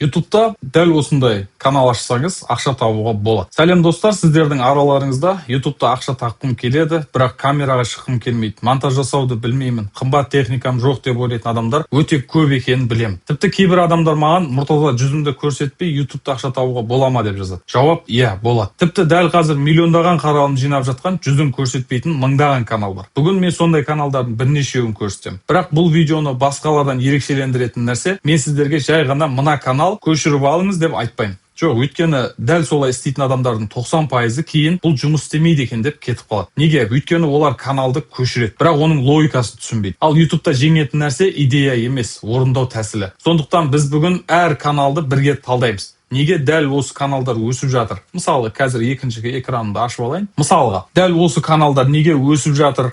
Ютубта дәл осындай канал ашсаңыз, ақша табуға болады. Сәлем, достар! Сіздердің араларыңызда «Ютубта ақша тапқым келеді, бірақ камераға шыққым келмейді, монтаж жасауды білмеймін, қымбат техникам жоқ» деп ойлайтын адамдар өте көп екенін білемін. Тіпті кейбір адамдар маған: «Мұртаза, жүзімді көрсетпей, Ютубта ақша табуға бола ма?» – деп жазады. Жауап: иә, болады. Тіпті дәл қазір миллиондаған қаралым жинап жатқан, жүзін көрсетпейтін мыңдаған канал бар. Бүгін мен сондай каналдардың бірнешеуін көрсетемін. Бірақ бұл видеоны басқалардан ерекшелендіретін нәрсе: мен сіздерге жай ғана «мына канал, көшіріп алыңыз» деп айтпаймын. Жоқ, өйткені дәл солай істейтін адамдардың 90%-ы кейін «бұл жұмыс істемейді екен» деп кетіп қалады. Неге? Өйткені олар каналды көшіреді, бірақ оның логикасын түсінбейді. Ал Ютубта жеңетін нәрсе идея емес, орындау тәсілі. Сондықтан біз бүгін әр каналды бірге талдаймыз, неге дәл осы каналдар өсіп жатыр. Мысалы, қазір екінші экранымды ашып алайын. Мысалға, дәл осы каналдар неге өсіп жатыр,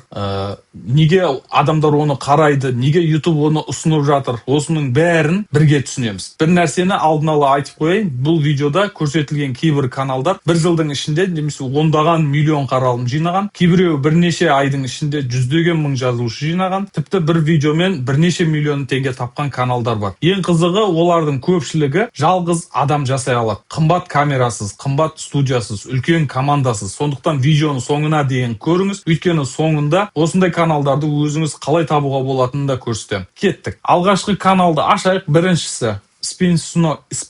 неге адамдар оны қарайды, неге Ютуб оны ұсынып жатыр, осының бәрін бірге түсінеміз. Бір нәрсені алдын ала айтып қояйын: бұл видеода көрсетілген кейбір каналдар бір жылдың ішінде немесе ондаған миллион қаралым жинаған, кейбіреуі бірнеше айдың ішінде жүздеген мың жазылушы жинаған, тіпті бір видеомен бірнеше миллион теңге тапқан каналдар бар. Ең қызығы, олардың көпшілігі жалғыз адам жасай алады, қымбат камерасыз, қымбат студиясыз, үлкен командасыз. Сондықтан видеоны соңына дейін көріңіз, өйткені соңында осындай каналдарды өзіңіз қалай табуға болатынын да көрсетемін. Кеттік, алғашқы каналды ашайық. Біріншісі –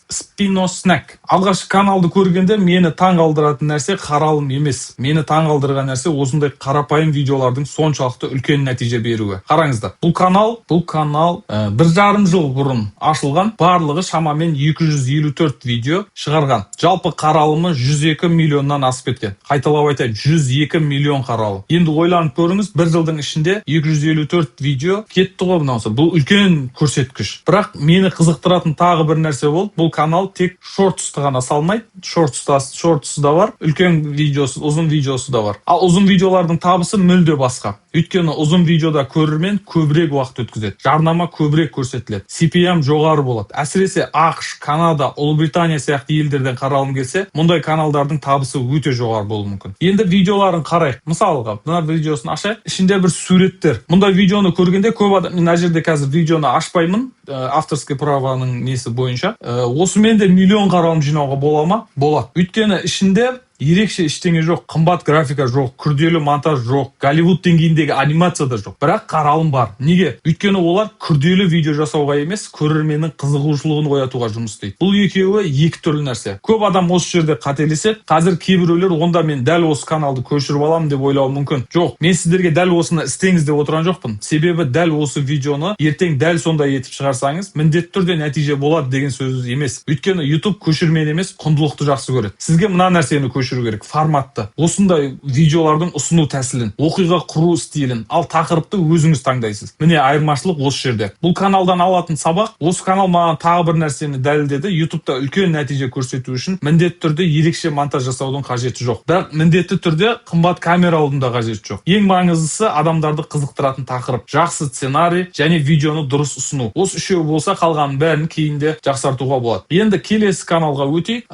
Спиноснэк. Алғашқы каналды көргенде мені таң қалдыратын нәрсе қаралым емес, мені таң қалдырған нәрсе осындай қарапайым видеолардың соншалықты үлкен нәтиже беруі. Қараңыздар, бұл канал 1,5 жыл бұрын ашылған, барлығы шамамен 254 видео шығарған, жалпы қаралымы 102 миллионнан асып кеткен. Қайталап айтайын: 102 миллион қаралым. Енді ойланып көріңіз, бір жылдың ішінде 254 видео кетті ғой мынаусы. Бұл үлкен көрсеткіш. Бірақ мені қызықтыратын тағы бір нәрсе болды: бұл канал тек шортсты ғана салмайды, шортсы да бар, үлкен видеосы, ұзын видеосы да бар. Ал ұзын видеолардың табысы мүлде басқа, өйткені ұзын видеода көрермен көбірек уақыт өткізеді, жарнама көбірек көрсетіледі, CPM жоғары болады. Әсіресе АҚШ, Канада, Ұлыбритания сияқты елдерден қаралым келсе, мұндай каналдардың табысы өте жоғары болуы мүмкін. Енді видеоларын қарайық. Мысалға, мына видеосын ашайық, ішінде бір суреттер. Мұндай видеоны көргенде көп адам, мына жерде қазір видеоны ашпаймын, авторский правоның несі бойынша. Осымен де миллион қаралым жинауға бола ма? Болады. Өйткені ішінде ерекше ештеңе жоқ, қымбат графика жоқ, күрделі монтаж жоқ, Голливуд деңгейіндегі анимация да жоқ, бірақ қаралым бар. Неге? Өйткені олар күрделі видео жасауға емес, көрерменнің қызығушылығын оятуға жұмыс істейді. Бұл екеуі екі түрлі нәрсе. Көп адам осы жерде қателеседі. Қазір кейбіреулер «онда мен дәл осы каналды көшіріп аламын» деп ойлауы мүмкін. Жоқ, мен сіздерге дәл осыны істеңіз деп отырған жоқпын. Себебі дәл осы видеоны ертең дәл сондай етіп шығарсаңыз, міндетті түрде нәтиже болады деген сөз емес. Өйткені Ютуб көшірмені емес, құндылықты жақсы көреді. Сізге мына нәрсені көшіру керек: форматты, осындай видеолардың ұсыну тәсілін, оқиға құру стилін. Ал тақырыпты өзіңіз таңдайсыз. Міне, айырмашылық осы жерде. Бұл каналдан алатын сабақ: осы канал маған тағы бір нәрсені дәлелдеді: Ютубта үлкен нәтиже көрсету үшін міндетті түрде ерекше монтаж жасаудың қажеті жоқ, бірақ міндетті түрде қымбат камера алудың да қажеті жоқ. Ең маңыздысы – адамдарды қызықтыратын тақырып, жақсы сценарий және видеоны дұрыс ұсыну. Осы үшеуі болса, қалғанын бәрін кейін де жақсартуға болады. Енді келесі каналға өтейік.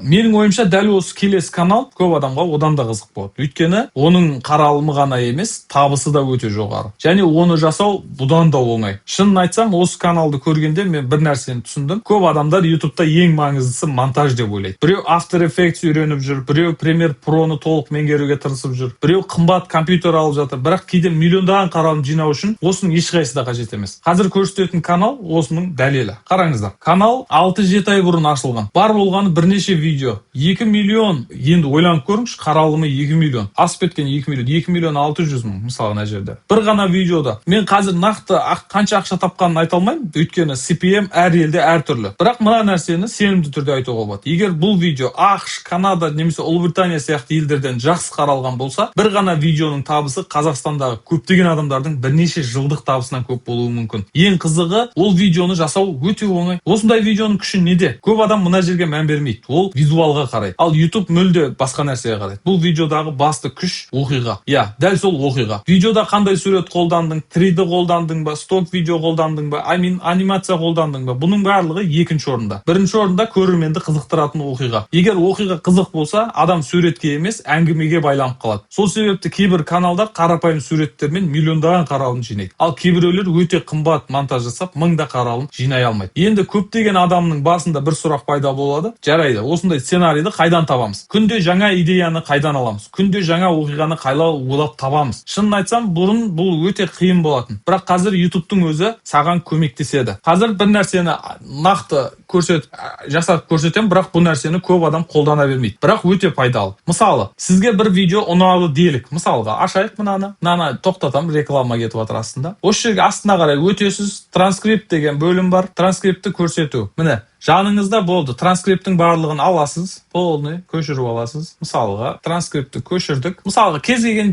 Менің ойымша, дәл осы келесі канал көп адамға одан да қызық болады, өйткені оның қаралымы ғана емес, табысы да өте жоғары және оны жасау бұдан да оңай. Шынын айтсам, осы каналды көргенде мен бір нәрсені түсіндім: көп адамдар Ютубта ең маңыздысы монтаж деп ойлайды. Біреу After Effects үйреніп жүр, біреу Premiere Pro-ны толық меңгеруге тырысып жүр, біреу қымбат компьютер алып жатыр. Бірақ кейде миллиондаған қаралым жинау үшін осының ешқайсысы да қажет емес. Қазір көрсететін канал осының дәлелі. Қараңыздар, канал 6-7 ай бұрын ашылған, бар болғаны бірнеше видео, 2 миллион. Енді ойланып көріңізші, қаралымы 2 миллион асып кеткен, 2 миллион, 2 миллион 600 мың. Мысалы, мына жерде бір ғана видеода мен қазір нақты қанша ақша тапқанын айта алмаймын, өйткені CPM әр елде әртүрлі. Бірақ мына нәрсені сенімді түрде айтуға болады: егер бұл видео АҚШ, Канада немесе Ұлыбритания сияқты елдерден жақсы қаралған болса, бір ғана видеоның табысы Қазақстандағы көптеген адамдардың бірнеше жылдық табысынан көп болуы мүмкін. Ең қызығы, ол видеоны жасау өте оңай. Осындай видеоның күші неде? Көп адам мына жерге мән бермейді, ол визуалға қарайды. Ал Ютуб мүлде Мүлде басқа нәрсеге қарайды. Бұл видеодағы басты күш – оқиға. Иә, дәл сол оқиға. Видеода қандай сурет қолдандың, 3D қолдандың ба, сток видео қолдандың ба, I mean, анимация қолдандың ба, бұның барлығы екінші орында. Бірінші орында – көрерменді қызықтыратын оқиға. Егер оқиға қызық болса, адам суретке емес, әңгімеге байланып қалады. Сол себепті кейбір каналдар қарапайым суреттермен миллиондаған қаралым жинайды, ал кейбіреулер өте қымбат монтаж жасап, мыңда қаралым жинай алмайды. Енді көптеген адамның басында бір сұрақ пайда болады: жарайды, осындай сценарийді қайдан табамыз? Күнде жаңа идеяны қайдан аламыз? Күнде жаңа оқиғаны қалай ойлап табамыз? Шынын айтсам, бұрын бұл өте қиын болатын, бірақ қазір Ютубтың өзі саған көмектеседі. Қазір бір нәрсені нақты көрсет, жасап көрсетемін, бірақ бұл нәрсені көп адам қолдана бермейді, бірақ өте пайдалы. Мысалы, сізге бір видео ұнады делік. Мысалға, ашайық мынаны. Тоқтатамын, реклама кетіп жатыр астында. Осы жерге, астына қарай өтесіз, транскрипт деген бөлім бар, транскриптті көрсету. Міне, жаныңызда болды. Транскрипттің барлығын аласыз, полный көшіріп аласыз. Мысалға, транскриптті көшірдік. Мысалға, кез келген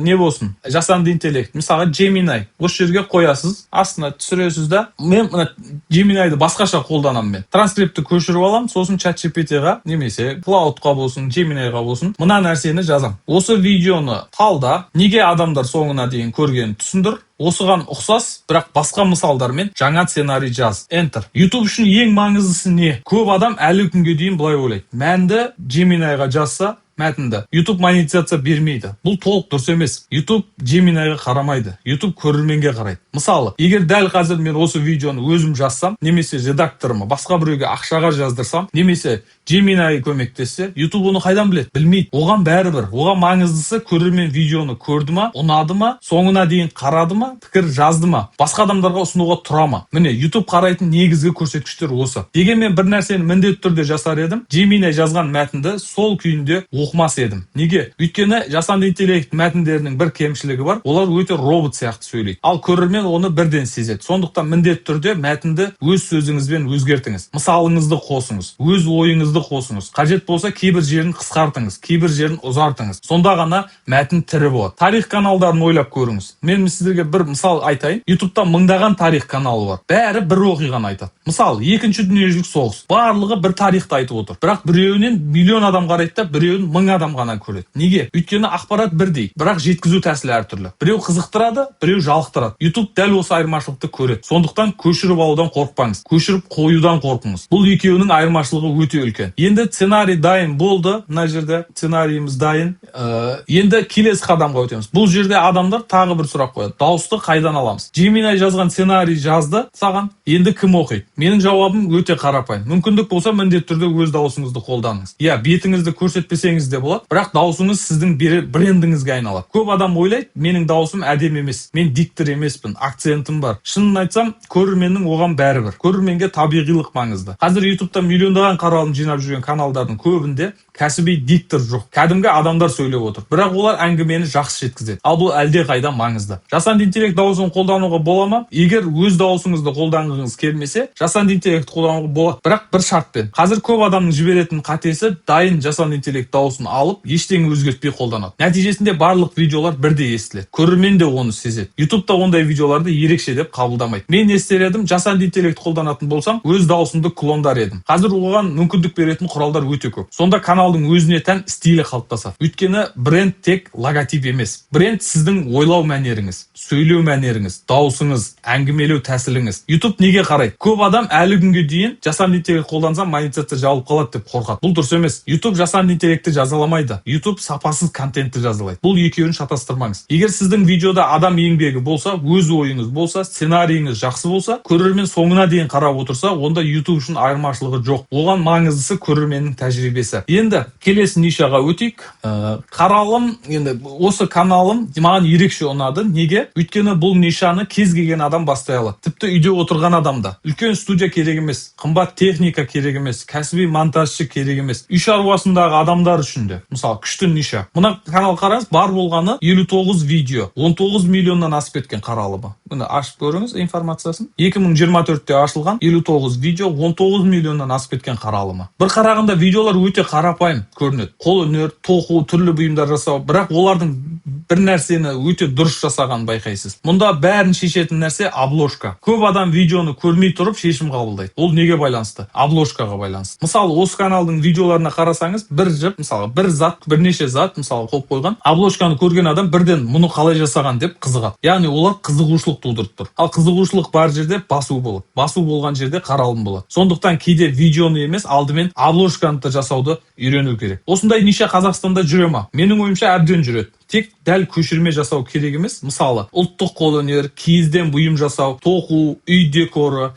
не болсын, жасанды интеллект, мысалға, Gemini, осы жерге қоясыз, астына түсіресіз да. Мен мына Gemini'ді басқаша қолданамын. Мен транскриптті көшіріп аламын, сосын Чат GPT-ға немесе Клаудқа болсын, Gemini'ға болсын, мына нәрсені жазамын: осы видеоны талда, неге адамдар соңына дейін көргенін түсіндір, осыған ұқсас, бірақ басқа мысалдармен жаңа сценарий жаз. Enter. YouTube үшін ең маңыздысы не? Көп адам әлі күнге дейін былай ойлайды: мәнді Gemini'ға жазса, мәтінді, YouTube монетизация бермейді. Бұл толық дұрыс емес. YouTube Gemini'ға қарамайды, YouTube көрерменге қарайды. Мысалы, егер дәл қазір мен осы видеоны өзім жазсам немесе редакторыма, басқа біреуге ақшаға жаздырсам немесе Gemini көмектессе, YouTube оны қайдан біледі? Білмейді. Оған бәрібір. Оған маңыздысы – көрермен видеоны көрді ма, ұнады ма, соңына дейін қарады ма, пікір жазды ма, басқа адамдарға ұсынуға тұра ма. Міне, YouTube қарайтын негізгі көрсеткіштер осы. Дегенмен бір нәрсені міндетті түрде жасар едім: Gemini жазған мәтінді сол күйінде оқымас едім. Неге? Өйткені жасанды интеллект мәтіндерінің бір кемшілігі бар: олар өте робот сияқты сөйлейді, ал көрермен оны бірден сезеді. Сондықтан міндетті түрде мәтінді өз сөзіңізбен өзгертіңіз, мысалыңызды қосыңыз, өз ойыңызды қосыңыз, қажет болса, кейбір жерін қысқартыңыз, кейбір жерін ұзартыңыз. Сонда ғана мәтін тірі болады. Тарих каналдарын ойлап көріңіз. Мен сіздерге бір мысал айтайын. Ютубта мыңдаған тарих каналы бар, бәрі бір оқиғаны айтады. Мысалы, Екінші дүниежүзілік соғыс. Барлығы бір тарихты айтып отыр, бірақ біреуінен миллион адам қарайды да, біреуін 1000 адам ғана көреді. Неге? Өйткені ақпарат бірдей, бірақ жеткізу тәсілі әртүрлі. Біреу қызықтырады, біреу жалықтырады. Ютуб дәл осы айырмашылықты көреді. Сондықтан көшіріп алудан қорықпаңыз, көшіріп қоюдан қорқыңыз. Бұл екеуінің айырмашылығы өте үлкен. Енді сценарий дайын болды, мына жерде сценарийіміз дайын. Енді келесі қадамға өтеміз. Бұл жерде адамдар тағы бір сұрақ қояды: дауысты қайдан аламыз? Gemini жазған сценарий жазды саған, енді кім оқиды? Менің жауабым өте қарапайым: мүмкіндік болса, міндетті түрде өз дауысыңызды қолданыңыз. Иә, бетіңізді көрсетпесеңіз де болады, бірақ дауысыңыз сіздің брендіңізге айналады. Көп адам ойлайды: менің дауысым әдемі емес, мен диктор емеспін, акцентім бар. Шынын айтсам, көрерменнің оған бәрібір. Көрерменге табиғилық маңызды. Қазір Ютубта миллиондаған қаралым жинап жүрген каналдардың көбінде кәсіби диктор жоқ, кәдімгі адамдар сөйлеп отыр, бірақ олар әңгімені жақсы жеткізеді. Ал бұл әлдеқайда маңызды. Жасанды интеллект дауысын қолдануға бола ма? Егер өз дауысыңызды қолданғыңыз келмесе, жасанды интеллект қолдануға болады, бірақ бір шартпен. Қазір көп адамның жіберетін қатесі – дайын жасанды интеллект дауысын алып, ештеңе өзгертпей қолданады. Нәтижесінде барлық видеолар бірдей естіледі, көрермен де оны сезеді. Ютубта ондай видеоларды ерекше деп қабылдамайды. Мен не істер едім? Жасанды интеллект қолданатын болсам, өз дауысымды клондар едім. Қазір оған мүмкіндік беретін құралдар өте көп. Сонда каналдың өзіне тән стилі қалыптасады. Өйткені бренд тек логотип емес. Бренд – сіздің ойлау мәнеріңіз, сөйлеу мәнеріңіз, дауысыңыз, әңгімелеу тәсіліңіз. Ютуб неге қарайды? Көп адам әлі күнге дейін жасанды интеллект қолдансам, монетизация жабылып қалады деп қорқады. Бұл дұрыс емес. Ютуб жасанды интеллектті жазаламайды, Ютуб сапасыз контентті жазалайды. Бұл екеуін шатастырмаңыз. Егер сіздің видеода адам еңбегі болса, өз ойыңыз болса, сценарийіңіз жақсы болса, көрермен соңына дейін қарап отырса, онда Ютуб үшін айырмашылығы жоқ. Оған маңыздысы – көрерменнің тәжірибесі. Енді келесі нишаға өтейік. Қаралым. Енді осы каналым маған ерекше ұнады. Неге? Өйткені бұл нишаны кез келген адам бастай алады, тіпті үйде отырған адам да. Үлкен студия керек емес, қымбат техника керек емес, кәсіби монтажшы керек емес. Үй шаруасындағы адамдар үшін де, мысалы, күшті ниша. Мына канал, қараңыз, бар болғаны 59 видео, 19 миллионнан асып кеткен қаралымы. Міне, ашып көріңіз информациясын. 2024-те ашылған, 59 видео, 19 миллионнан асып кеткен қаралымы. Бір қарағанда видеолар өте қарапайым көрінеді: қолөнер, тоқу, түрлі бұйымдар жасау. Бірақ олардың бір нәрсені өте дұрыс жасағанын байқайсыз. Мұнда бәрін шешетін нәрсе – обложка. Көп адам видеоны көрмей тұрып шешім қабылдайды. Ол неге байланысты? Обложкаға байланысты. Мысалы, осы каналдың видеоларына қарасаңыз, бір жіп, мысалы. Мысалы, бір зат, бірнеше зат, мысалы, қойып қойған. Обложканы көрген адам бірден мұны қалай жасаған деп қызығады, яғни олар қызығушылық тудырып тұр. Ал қызығушылық бар жерде басу болады, басу болған жерде қаралым болады. Сондықтан кейде видеоны емес, алдымен обложканы да жасауды үйрену керек. Осындай ниша Қазақстанда жүре ма? Менің ойымша, әбден жүреді. Тек дәл көшірме жасау керек емес. Мысалы, ұлттық қолөнер, киізден бұйым жасау, тоқу, үй декоры,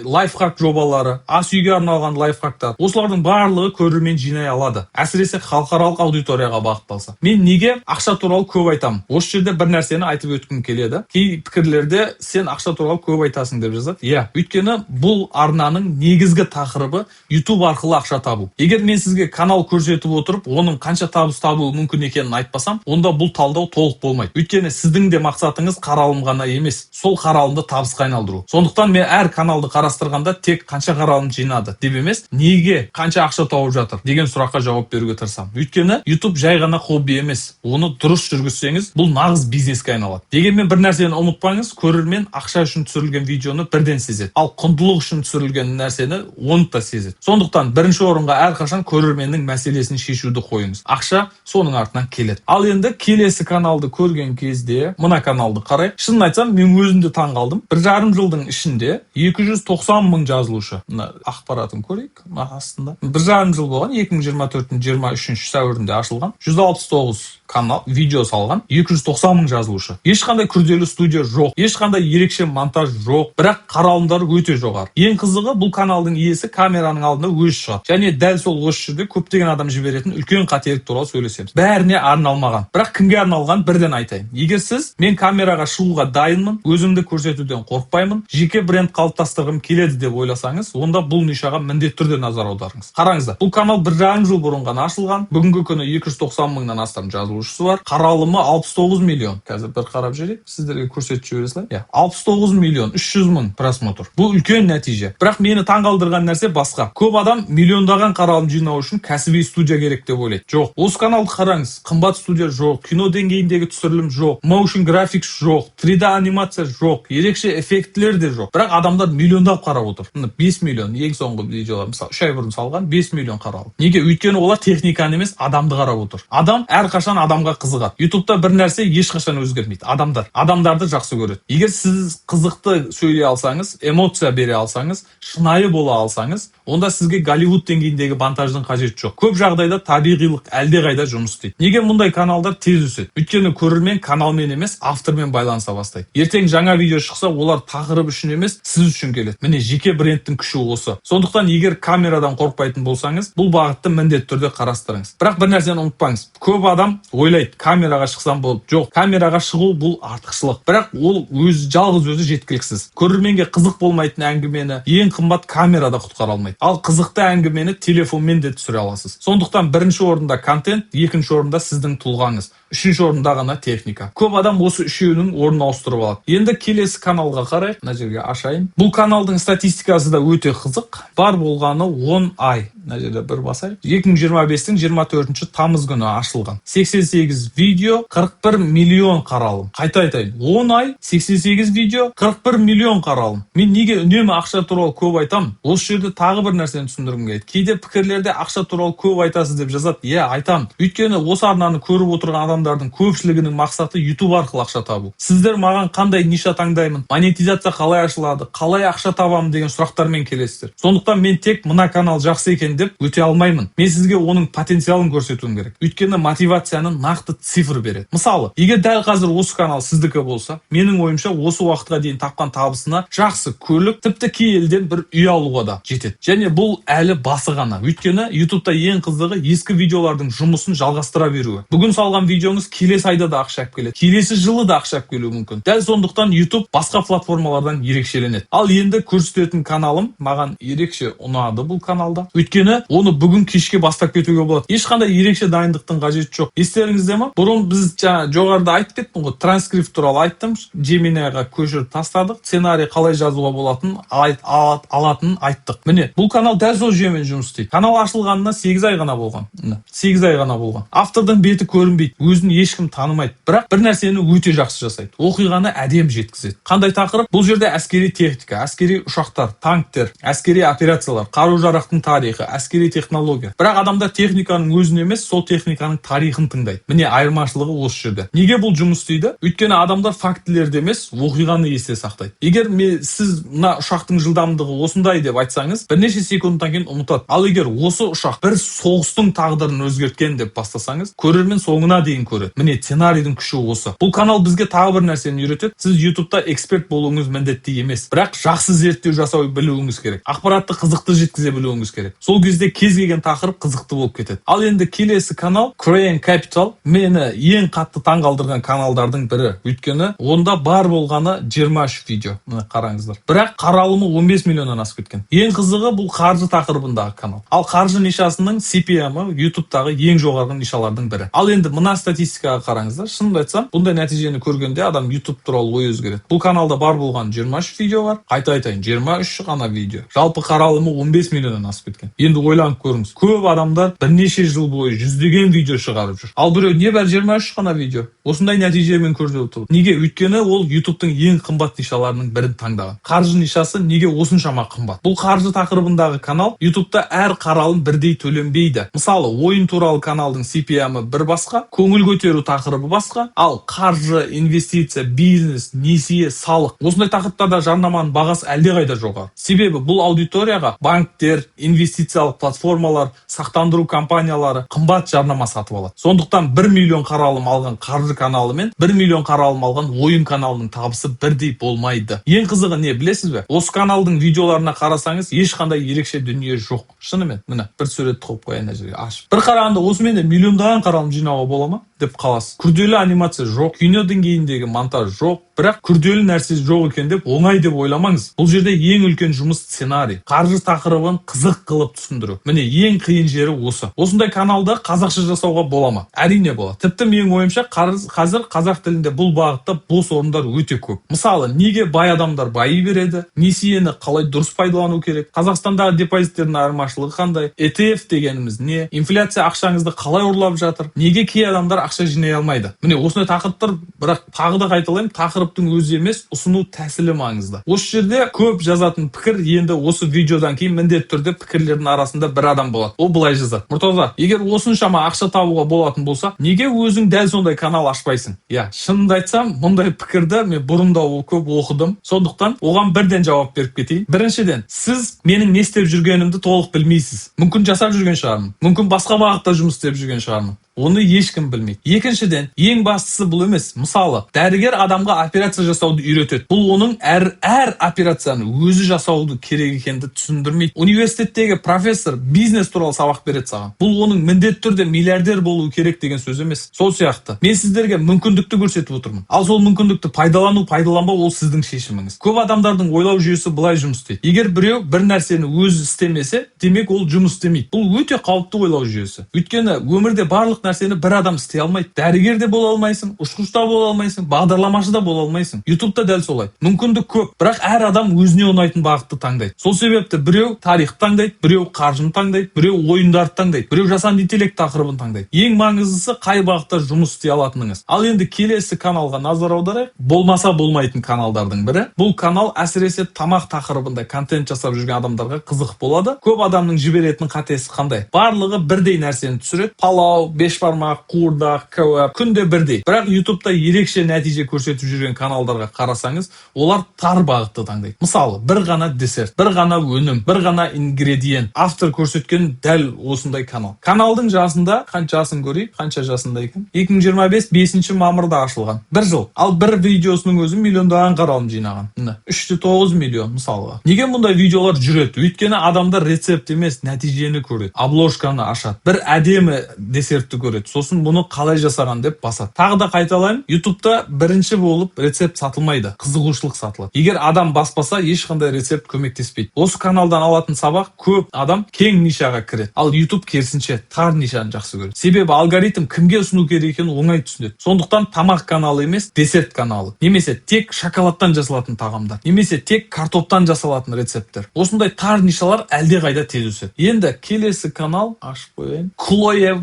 лайфхак жобалары, ас үйге арналған лайфхактар — осылардың барлығы көрермен жинай алады, әсіресе халықаралық аудиторияға бағытталса. Мен неге ақша туралы көп айтамын? Осы жерде бір нәрсені айтып өткім келеді. Кей пікірлерде «сен ақша туралы көп айтасың» деп жазады. Иә, өйткені бұл арнаның негізгі тақырыбы — YouTube арқылы ақша табу. Егер мен сізге канал көрсетіп отырып, оның қанша табыс табуы мүмкін екенін айтпасам, онда бұл талдау толық болмайды. Өйткені сіздің де мақсатыңыз қаралым ғана емес, сол қаралымды табысқа айналдыру. Сондықтан мен әр каналды қарастырғанда тек қанша қаралым жинады деп емес, неге, қанша ақша тауып жатыр деген сұраққа жауап беруге тырысамын. Өйткені YouTube жай ғана хобби емес, оны дұрыс жүргізсеңіз, бұл нағыз бизнеске айналады. Дегенмен бір нәрсені ұмытпаңыз: көрермен ақша үшін түсірілген видеоны бірден сезеді, ал құндылық үшін түсірілген нәрсені оны да сезеді. Сондықтан бірінші орынға әрқашан көрерменнің мәселесін шешуді қойыңыз, ақша соның артынан келеді. Ал енді келесі каналды көрген кезде, мына каналды қарайық. Шынын айтсам, мен өзім де таң қалдым. 1,5 жылдың ішінде 290 мың жазылушы. Мына ақпаратын көрейік. Мына астында 1,5 жыл болған, 2024-тің 23 сәуірінде ашылған, 169 канал видео салған, 290 мың жазылушы. Ешқандай күрделі студия жоқ, ешқандай ерекше монтаж жоқ, бірақ қаралымдары өте жоғары. Ең қызығы, бұл каналдың иесі камераның алдында өзі шығады. Және дәл сол осы жерде көптеген адам жіберетін үлкен қателік туралы сөйлесеміз. Бәріне арналмаған. Бірақ кімге арналған, бірден айтайын. Егер сіз «мен камераға шығуға дайынмын, өзімді көрсетуден қорықпаймын, жеке бренд қалыптастырғым келеді» деп ойласаңыз, онда бұл нишаға міндетті түрде назар аударыңыз. Қараңыздар, бұл канал 1,5 жыл бұрын ғана ашылған. Бүгінгі күні 290 мыңнан астам жазылушысы бар, қаралымы 69 миллион. Қазір бір қарап жіберейік, сіздерге көрсетіп жібере салайын. Иә, 69 миллион 300 мың просмотр. Бұл үлкен нәтиже. Бірақ мені таңғалдырған нәрсе басқа. Көп адам миллиондаған қаралым жинау үшін кәсіби студия керек деп ойлайды. Жоқ, осы каналды қараңыз: қымбат студия жоқ, кино деңгейіндегі түсірілім жоқ, motion graphics жоқ, 3D анимация жоқ, ерекше эффектілер де жоқ. Бірақ адамдар миллиондап қарап отыр. Міне, 5 миллион ең соңғы видеолар, мысалы, 3 ай бұрын салған, 5 миллион қаралым. Неге? Өйткені олар техниканы емес, адамды қарап отыр. Адам әрқашан адамға қызығады. Ютубта бір нәрсе ешқашан өзгермейді: адамдар адамдарды жақсы көреді. Егер сіз қызықты сөйлей алсаңыз, эмоция бере алсаңыз, шынайы бола алсаңыз, онда сізге Голливуд деңгейіндегі монтаждың қажеті жоқ. Көп жағдайда табиғилық әлдеқайда жұмыс істейді. Неге мұндай каналдар тез өседі? Өйткені көрермен каналмен емес, автормен байланыса бастайды. Ертең жаңа видео шықса, олар тақырып үшін емес, сіз үшін келеді. Міне, жеке брендтің күші осы. Сондықтан егер камерадан қорықпайтын болсаңыз, бұл бағытты міндетті түрде қарастырыңыз. Бірақ бір нәрсені ұмытпаңыз: көп адам ойлайды, камераға шықсам болды. Жоқ, камераға шығу — бұл артықшылық, бірақ ол өз жалғыз өзі жеткіліксіз. Көрерменге қызық болмайтын әңгімені ең қымбат камера да құтқара алмайды, ал қызықты әңгімені телефонмен де түсіре аласыз. Сондықтан бірінші орында контент, екінші орында сіздің тұлғаңыз, үшінші орында ғана техника. Көп адам осы үшеуінің орнын ауыстырып алады. Енді келесі каналға қарайық. Мына жерге ашайын. Бұл каналдың статистикасы да өте қызық. Бар болғаны 10 ай. Мына жерде бір басайық. 2025-тің 24 тамыз күні ашылған, 88 видео, 41 миллион қаралым. Қайта айтайын: 10 ай, 88 видео, 41 миллион қаралым. Мен неге үнемі ақша туралы көп айтамын? Осы жерде тағы бір нәрсені түсіндіргім келеді. Кейде пікірлерде «ақша туралы көп айтасыз» деп жазады. Иә, айтамын, өйткені осы арнаны көріп отырған адамдардың көпшілігінің мақсаты — YouTube арқылы ақша табу. Сіздер маған қандай ниша таңдаймын, монетизация қалай ашылады, қалай ақша табамын деген сұрақтармен келесіздер. Сондықтан мен тек «мына канал жақсы екен» деп өте алмаймын, мен сізге оның потенциалын көрсетуім керек. Өйткені мотивацияны нақты цифр береді. Мысалы, егер дәл қазір осы канал сіздікі болса, менің ойымша, осы уақытқа дейін тапқан табысына жақсы көлік, тіпті кей елден бір үй алуға да жетеді. Және бұл әлі басы ғана. Өйткені Ютубта ең қызығы — ескі видеолардың жұмысын жалғастыра беруі. Бүгін салған видеоңыз келесі айда да ақша алып келеді, келесі жылы да ақша алып келуі мүмкін. Дәл сондықтан Ютуб басқа платформалардан ерекшеленеді. Ал енді көрсететін каналым маған ерекше ұнады бұл каналда, өйткені оны бүгін кешке бастап кетуге болады, ешқандай ерекше дайындықтың қажеті жоқ. Естеріңізде ма, бұрын біз жаңа жоғарыда айтып кеттім ғой, транскрипт туралы айттым, Gemini-ға көшіріп тастадық, сценарий қалай жазуға болатынын алатынын айттық. Міне, бұл канал дәл сол жүйемен жұмыс істейді. Канал ашылғанына 8 ай ғана болған. Міне, 8 ай ғана болған. Автордың беті көрінбейді, өзі Өзін ешкім танымайды, бірақ бір нәрсені өте жақсы жасайды: оқиғаны әдемі жеткізеді. Қандай тақырып? Бұл жерде әскери техника, әскери ұшақтар, танктер, әскери операциялар, қару жарақтың тарихы, әскери технология. Бірақ адамдар техниканың өзін емес, сол техниканың тарихын тыңдайды. Міне, айырмашылығы осы жерде. Неге бұл жұмыс істейді? Өйткені адамдар фактілерді емес, оқиғаны есте сақтайды. Егер сіз мына ұшақтың жылдамдығы осындай деп айтсаңыз, бірнеше секундтан кейін ұмытады. Ал егер осы ұшақ бір соғыстың тағдырын өзгерткен деп бастасаңыз, көрермен соңына дейін көреді. Міне, сценарийдің күші осы. Бұл канал бізге тағы бір нәрсені үйретеді: сіз Ютубта эксперт болуыңыз міндетті емес, бірақ жақсы зерттеу жасау білуіңіз керек, ақпаратты қызықты жеткізе білуіңіз керек. Сол кезде кез келген тақырып қызықты болып кетеді. Ал енді келесі канал Korean Capital мені ең қатты таңғалдырған каналдардың бірі, өйткені онда бар болғаны 23 видео. Міне, қараңыздар, бірақ қаралымы 15 миллионнан асып кеткен. Ең қызығы, бұл қаржы тақырыбындағы канал. Ал қаржы нишасының CPM-і Ютубтағы ең жоғарғы нишалардың бірі. Ал енді мына статистикаға қараңыздар. Шынымды айтсам, бұндай нәтижені көргенде адам Ютуб туралы ой өзгереді. Бұл каналда бар болған 23 видео бар. Қайта айтайын, 23 ғана видео, жалпы қаралымы 15 миллионнан асып кеткен. Енді ойланып көріңіз: көп адамдар бірнеше жыл бойы жүздеген видео шығарып жүр, ал біреу небәрі 23 ғана видео осындай нәтижемен көрсетіп отыр. Неге? Өйткені ол Ютубтың ең қымбат нишаларының бірін таңдаған. Қаржы нишасы неге осыншама қымбат? Бұл қаржы тақырыбындағы канал. Ютубта әр қаралым бірдей төленбейді. Мысалы, ойын туралы каналдың CPM-і бір басқа, көңіл көтеру тақырыбы басқа. Ал қаржы, инвестиция, бизнес, несие, салық, осындай тақырыптарда жарнаманың бағасы әлдеқайда жоғары. Себебі бұл аудиторияға банктер, инвестициялық платформалар, сақтандыру компаниялары қымбат жарнама сатып алады. Сондықтан 1 миллион қаралым алған қаржы каналы мен 1 миллион қаралым алған ойын каналының табысы бірдей болмайды. Ең қызығы не, білесіз бе? Осы каналдың видеоларына қарасаңыз, ешқандай ерекше дүние жоқ шынымен. Міне, бір суретті қойып қояйын мына жерге ашып. Бір қарағанда, осымен де миллиондаған қаралым жинауға бола ма деп қаласыз. Күрделі анимация жоқ, кино деңгейіндегі монтаж жоқ. Бірақ күрделі нәрсе жоқ екен деп оңай деп ойламаңыз. Бұл жерде ең үлкен жұмыс сценарий, қаржы тақырыбын қызық қылып түсіндіру. Міне, ең қиын жері осы. Осындай каналды қазақша жасауға бола ма? Әрине, болады. Тіпті менің ойымша, қазір қазақ тілінде бұл бағытта бос орындар өте көп. Мысалы, неге бай адамдар байи береді, несиені қалай дұрыс пайдалану керек, Қазақстандағы депозиттердің айырмашылығы қандай, ETF дегеніміз не, инфляция ақшаңызды қалай ұрлап жатыр, неге кей адамдар ақша жинай алмайды. Міне, осындай тақырыптар. Бірақ тағы да қайталаймын, тақырыптың өзі емес, ұсыну тәсілі маңызды. Осы жерде көп жазатын пікір. Енді осы видеодан кейін міндетті түрде пікірлердің арасында бір адам болады, ол былай жазады: «Мұртаза, егер осыншама ақша табуға болатын болса, неге өзің дәл сондай канал ашпайсың?» Иә, шынымды айтсам, мұндай пікірді мен бұрын да көп оқыдым, сондықтан оған бірден жауап беріп кетейін. Біріншіден, сіз менің не істеп жүргенімді толық білмейсіз. Мүмкін, жасап жүрген шығармын, мүмкін, басқа бағытта жұмыс істеп жүрген шығармын, оны ешкім білмейді. Екіншіден, ең бастысы бұл емес. Мысалы, дәрігер адамға операция жасауды үйретеді. Бұл оның әр операцияны өзі жасауды керек екенді түсіндірмейді. Университеттегі профессор бизнес туралы сабақ береді саған. Бұл оның міндетті түрде миллиардер болуы керек деген сөз емес. Сол сияқты мен сіздерге мүмкіндікті көрсетіп отырмын, ал сол мүмкіндікті пайдалану, пайдаланбау ол сіздің шешіміңіз. Көп адамдардың ойлау жүйесі былай жұмыс істейді: егер біреу бір нәрсені өзі істемесе, демек, ол жұмыс істемейді. Бұл өте қауіпті ойлау жүйесі, өйткені өмірде барлық нәрсені бір адам істей алмайды. Дәрігер де бола алмайсың, ұшқыш та бола алмайсың, бағдарламашы да бола алмайсың. Ютубта дәл солай: мүмкіндік көп, бірақ әр адам өзіне ұнайтын бағытты таңдайды. Сол себепті біреу тарихты таңдайды, біреу қаржыны таңдайды, біреу ойындарды таңдайды, біреу жасанды интеллект тақырыбын таңдайды. Ең маңыздысы қай бағытта жұмыс істей алатыныңыз. Ал енді келесі каналға назар аударайық. Болмаса болмайтын каналдардың бірі. Бұл канал әсіресе тамақ тақырыбында контент жасап жүрген адамдарға қызық болады. Көп адамның жіберетін қатесі қандай? Барлығы бірдей нәрсені түсіреді: палау, бешбармақ, қуырдақ, кәуап, күнде бірдей. Бірақ Ютубта ерекше нәтиже көрсетіп жүрген каналдарға қарасаңыз, олар тар бағытты таңдайды. Мысалы, бір ғана десерт, бір ғана өнім, бір ғана ингредиент автор көрсеткен. Дәл осындай канал. Каналдың жасында, қанша жасын көрейік, қанша жасында екен? 2025 5 мамырда ашылған, бір жыл. Ал бір видеосының өзі миллиондаған қаралым жинаған, міне, 3,9 миллион. Мысалға, неге мұндай видеолар жүреді? Өйткені адамдар рецепт емес, нәтижені көреді. Обложканы ашады, бір әдемі десертті көреді, сосын бұны қалай жасаған деп басады. Тағы да қайталаймын: Ютубта бірінші болып рецепт сатылмайды, қызығушылық сатылады. Егер адам баспаса, ешқандай рецепт көмектеспейді. Осы каналдан алатын сабақ: көп адам кең нишаға кіреді, ал Ютуб керісінше тар нишаны жақсы көреді, себебі алгоритм кімге ұсыну керек екенін оңай түсінеді. Сондықтан тамақ каналы емес, десерт каналы немесе тек шоколадтан жасалатын тағамдар, немесе тек картоптан жасалатын рецепттер, осындай тар нишалар әлдеқайда тез өседі. Енді келесі канал ашып қояйын. Клоя.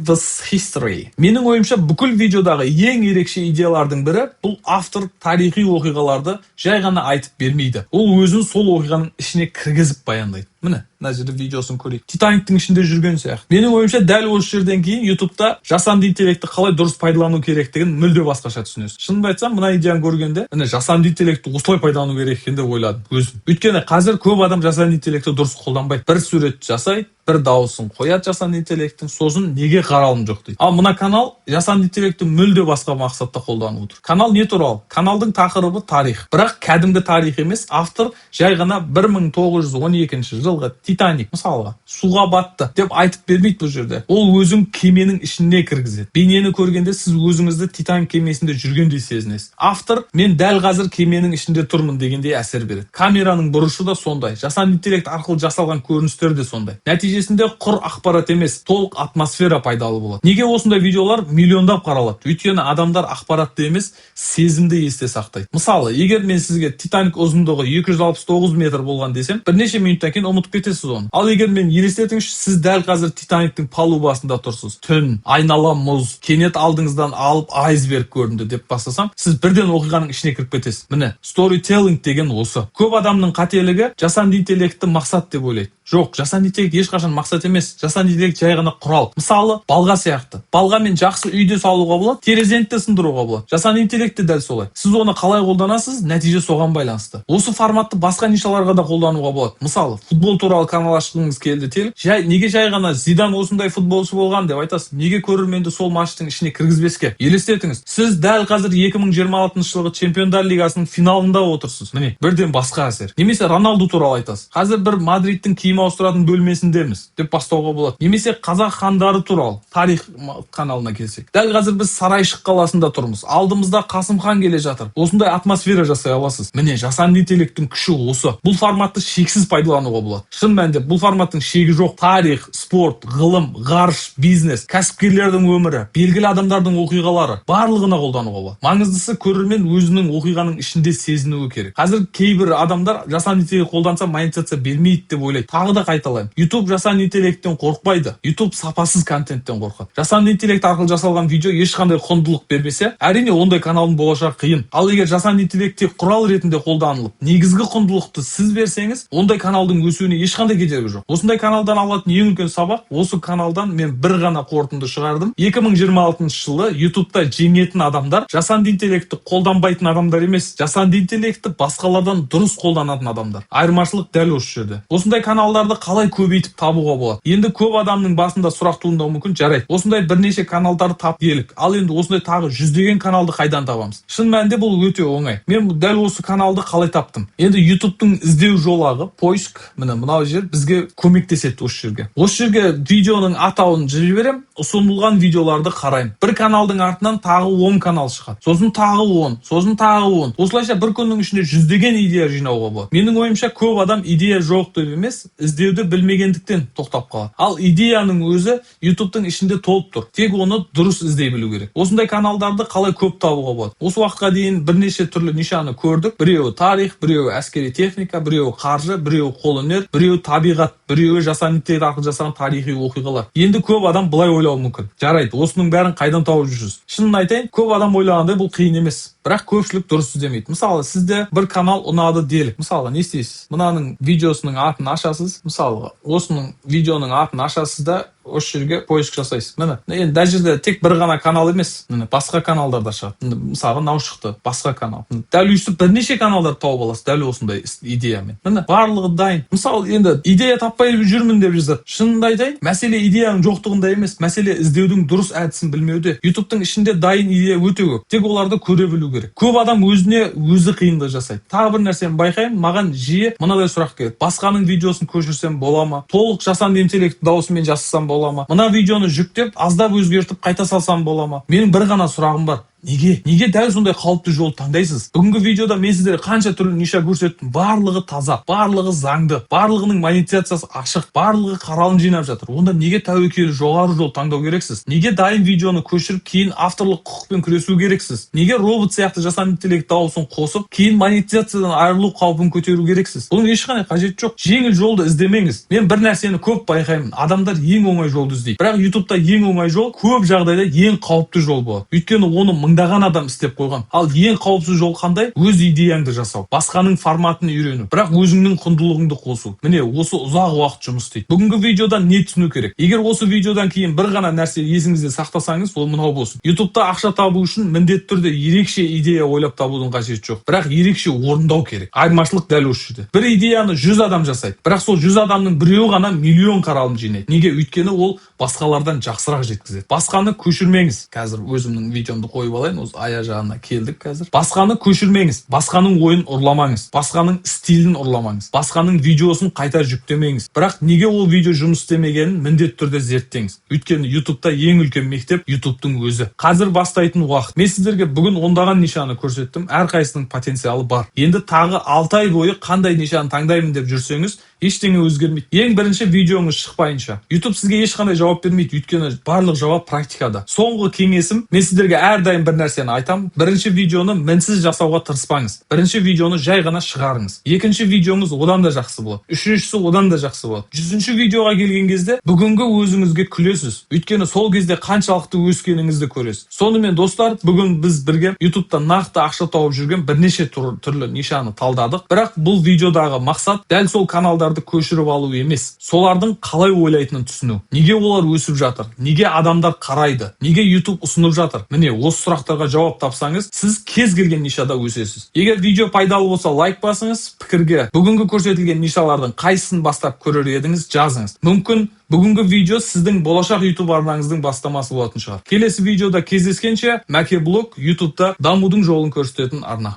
History. Менің ойымша, бүкіл видеодағы ең ерекше идеялардың бірі: бұл автор тарихи оқиғаларды жай ғана айтып бермейді, ол өзін сол оқиғаның ішіне кіргізіп баяндайды. Міне, мына жерде видеосын көрейік. «Титаниктің ішінде жүрген сияқты». Менің ойымша, дәл осы жерден кейін Ютубта жасанды интеллектті қалай дұрыс пайдалану керектігін мүлде басқаша түсінесіз. Шынымды айтсам, мына идеяны көргенде, міне, жасанды интеллектті осылай пайдалану керек екен деп ойладым өзім. Өйткені қазір көп адам жасанды интеллектті дұрыс қолданбайды. Бір сурет жасайды, бір дауысын қояды жасанды интеллекттің, сосын «неге қаралым жоқ» дейді. Ал мына канал жасанды интеллектті мүлде басқа мақсатта қолданып отыр. Канал не туралы? Каналдың тақырыбы тарих, бірақ кәдімгі тарих емес. Автор жай ғана 1912 жылғы «Титаник», мысалға, суға батты деп айтып бермейді. Бұл жерде ол өзін кеменің ішіне кіргізеді. Бейнені көргенде сіз өзіңізді «Титаник» кемесінде жүргендей сезінесіз. Автор «мен дәл қазір кеменің ішінде тұрмын» дегендей әсер береді. Камераның бұрышы да сондай, жасанды интеллект арқылы жасалған көріністер де сондай. Нәтижесінде құр ақпарат емес, толық атмосфера пайдалы болады. Неге осындай видеолар миллиондап қаралады? Өйткені адамдар ақпаратты емес, сезімді есте сақтайды. Мысалы, егер мен сізге «Титаник ұзындығы 269 метр болған» десем, бірнеше минуттан кейін ұмытып кетесіз оны. Ал егер мен, елестетіңізші, сіз дәл қазір «Титаниктің» палубасында тұрсыз, түн, айнала мұз, кенет алдыңыздан алып айсберг көрінді деп бастасам, сіз бірден оқиғаның ішіне кіріп кетесіз. Міне, сторителлинг деген осы. Көп адамның қателігі: жасанды интеллектті мақсат деп ойлайды. Жоқ, жасанды интеллект ешқашан мақсат емес. Жасанды интеллект жай ғана құрал. Мысалы, балға сияқты. Балғамен жақсы үйде салуға болады, терезені де сындыруға болады. Жасанды интеллект те дәл солай. Сіз оны қалай қолданасыз, нәтиже соған байланысты. Осы форматты басқа нишаларға да қолдануға болады. Мысалы, футбол туралы канал ашқыңыз келді делік. Жай неге жай ғана «Зидан осындай футболшы болған» деп айтасыз? Неге көрерменді сол матчтың ішіне кіргізбеске? Елестетіңіз, сіз дәл қазір 2026 жылғы Чемпиондар лигасының финалында отырсыз. Міне, бірден басқа әсер. Немесе Роналду туралы айтасыз. «Қазір бір Мадридтің киім ауыстыратын бөлмесіндеміз» деп бастауға болады. Немесе қазақ хандары туралы тарих каналына келсек, «дәл қазір біз Сарайшық қаласында тұрмыз, алдымызда Қасым хан келе жатыр». Осындай атмосфера жасай аласыз. Міне, жасанды интеллекттің күші осы. Бұл форматты шексіз пайдалануға болады. Шын мәнінде, бұл форматтың шегі жоқ. Тарих, спорт, ғылым, ғарыш, бизнес, кәсіпкерлердің өмірі, белгілі адамдардың оқиғалары — барлығына қолдануға болады. Маңыздысы, көрермен өзінің оқиғаның ішінде сезінуі керек. Қазір кейбір адамдар жасанды интеллект қолданса, монетизация бермейді деп ойлайды. Тағы да қайталаймын: Ютуб жасанды интеллекттен қорықпайды, Ютуб сапасыз контенттен қорқады. Жасанды интеллект арқылы жасалған видео ешқандай құндылық бермесе, әрине, ондай каналдың болашағы қиын. Ал егер жасанды интеллект тек құрал ретінде қолданылып, негізгі құндылықты сіз берсеңіз, ондай каналдың өсуіне ешқандай кедергі жоқ. Осындай каналдан алатын ең үлкен сабақ, осы каналдан мен бір ғана қорытынды шығардым: 2026 жылы Ютубта жеңетін адамдар жасанды интеллектті қолданбайтын адамдар емес, жасанды интеллектті басқалардан дұрыс қолданатын адамдар. Айырмашылық дәл осы жерде. Осындай каналдарды қалай көбейтіп табуға болады? Енді көп адамның басында сұрақ туындауы мүмкін: жарайды, осындай бірнеше каналдарды тап делік, ал енді осындай тағы жүздеген каналды қайдан табамыз? Шын мәнінде, бұл өте оңай. Мен дәл осы каналды қалай таптым? Енді Ютубтың іздеу жолағы, поиск, міне, мынау жер бізге көмектеседі. Осы жерге видеоның атауын жіберемін, ұсынылған видеоларды қараймын. Бір каналдың артынан тағы 10 канал шығады, сосын тағы 10, сосын тағы 10. Осылайша бір күннің ішінде жүздеген идея жинауға болады. Менің ойымша, көп адам идея жоқ деп емес, іздеуді білмегендіктен тоқтап қалады. Ал идеяның өзі Ютубтың ішінде толып тұр, тек оны дұрыс іздей білу керек. Осындай каналдарды қалай көп табуға болады? Осы уақытқа дейін бірнеше түрлі нишаны көрдік: біреуі тарих, біреуі әскери техника, біреуі қаржы, біреуі қолөнер, біреуі табиғат, біреуі жасанды интеллект арқылы жасаған тарихи оқиғалар. Енді көп адам былай ойлауы мүмкін: жарайды, осының бәрін қайдан тауып жүрсіз? Шынын айтайын, көп адам ойлағандай бұл қиын емес, бірақ көпшілік дұрыс іздемейді. Мысалы, сізде бір канал ұнады делік. Мысалға, не істейсіз? Мынаның видеосының атын ашасыз. Мысалға, осының видеоның атын ашасыз да, осы жерге поиск жасайсыз. Міне, енді мына жерде тек бір ғана канал емес, міне, басқа каналдар да шығады. Міне, мысалға, мынау шықты, басқа канал. Міне, дәл өйстіп бірнеше каналдарды тауып аласыз дәл осындай идеямен. Міне, барлығы дайын. Мысалы, енді «идея таппай жүрмін» деп жазады. Шынымды айтайын, мәселе идеяның жоқтығында емес, мәселе іздеудің дұрыс әдісін білмеуде. Ютубтың ішінде дайын идея өте көп, тек оларды көре білу керек. Көп адам өзіне өзі қиындық жасайды. Тағы бір нәрсені байқаймын: маған жиі мынадай сұрақ келеді: басқаның видеосын көшірсем бола ма? Толық жасанды интеллект дауысымен жасасам бола ма? Мына видеоны жүктеп, аздап өзгертіп, қайта салсам бола ма? Менің бір ғана сұрағым бар: Неге? Неге дәл сондай қауіпті жолды таңдайсыз? Бүгінгі видеода мен сіздерге қанша түрлі ниша көрсеттім. Барлығы таза, барлығы заңды, барлығының монетизациясы ашық, барлығы қаралым жинап жатыр. Онда неге тәуекелі жоғары жол таңдау керексіз? Неге дайын видеоны көшіріп, кейін авторлық құқықпен күресу керексіз? Неге робот сияқты жасанды интеллект дауысын қосып, кейін монетизациядан айырылу қаупін көтеру керексіз? Бұның ешқандай қажеті жоқ. Жеңіл жолды іздемеңіз. Мен бір нәрсені көп байқаймын: адамдар ең оңай жолды іздейді, бірақ Ютубта ең оңай жол көп жағдайда ең қауіпті жол болады, өйткені оны мыңдаған адам істеп қойған. Ал ең қауіпсіз жол қандай? Өз идеяңды жасау, басқаның форматын үйрену, бірақ өзіңнің құндылығыңды қосу. Міне, осы ұзақ уақыт жұмыс істейді. Бүгінгі видеодан не түсіну керек? Егер осы видеодан кейін бір ғана нәрсе есіңізде сақтасаңыз, ол мынау болсын: Ютубта ақша табу үшін міндетті түрде ерекше идея ойлап табудың қажеті жоқ, бірақ ерекше орындау керек. Айырмашылық дәл осы жерде. Бір идеяны 100 адам жасайды, бірақ сол 100 адамның біреуі ғана миллион қаралым жинайды. Неге? Өйткені ол басқалардан жақсырақ жеткізеді. Басқаны көшірмеңіз. Қазір өзімнің видеомды қойып алайын, осы ая жағына келдік қазір. Басқаны көшірмеңіз, басқаның ойын ұрламаңыз, басқаның стилін ұрламаңыз, басқаның видеосын қайта жүктемеңіз. Бірақ неге ол видео жұмыс істемегенін міндетті түрде зерттеңіз, өйткені Ютубта ең үлкен мектеп — Ютубтың өзі. Қазір бастайтын уақыт. Мен сіздерге бүгін ондаған нишаны көрсеттім, әрқайсысының потенциалы бар. Енді тағы 6 ай бойы қандай нишаны таңдаймын деп жүрсеңіз, ештеңе өзгермейді. Ең бірінші видеоңыз шықпайынша, Ютуб сізге ешқандай жауап бермейді, өйткені барлық жауап практикада. Соңғы кеңесім: мен сіздерге әрдайым бір нәрсені айтамын: бірінші видеоны мінсіз жасауға тырыспаңыз, бірінші видеоны жай ғана шығарыңыз. Екінші видеоңыз одан да жақсы болады, үшіншісі одан да жақсы болады. 100-ші видеоға келген кезде бүгінгі өзіңізге күлесіз, өйткені сол кезде қаншалықты өскеніңізді көресіз. Сонымен, достар, бүгін біз бірге Ютубта нақты ақша тауып жүрген бірнеше түрлі нишаны талдадық. Бірақ бұл видеодағы мақсат дәл сол каналдарды көшіріп алу емес, солардың қалай ойлайтынын түсіну. Неге олар өсіп жатыр? Неге адамдар қарайды? Неге Ютуб ұсынып жатыр? Міне, осы сұрақтарға жауап тапсаңыз, сіз кез келген нишада өсесіз. Егер видео пайдалы болса, лайк басыңыз. Пікірге бүгінгі көрсетілген нишалардың қайсысын бастап көрер едіңіз, жазыңыз. Мүмкін, бүгінгі видео сіздің болашақ Ютуб арнаңыздың бастамасы болатын шығар. Келесі видеода кездескенше! Мәке Блог, Ютубта дамудың жолын көрсететін арна.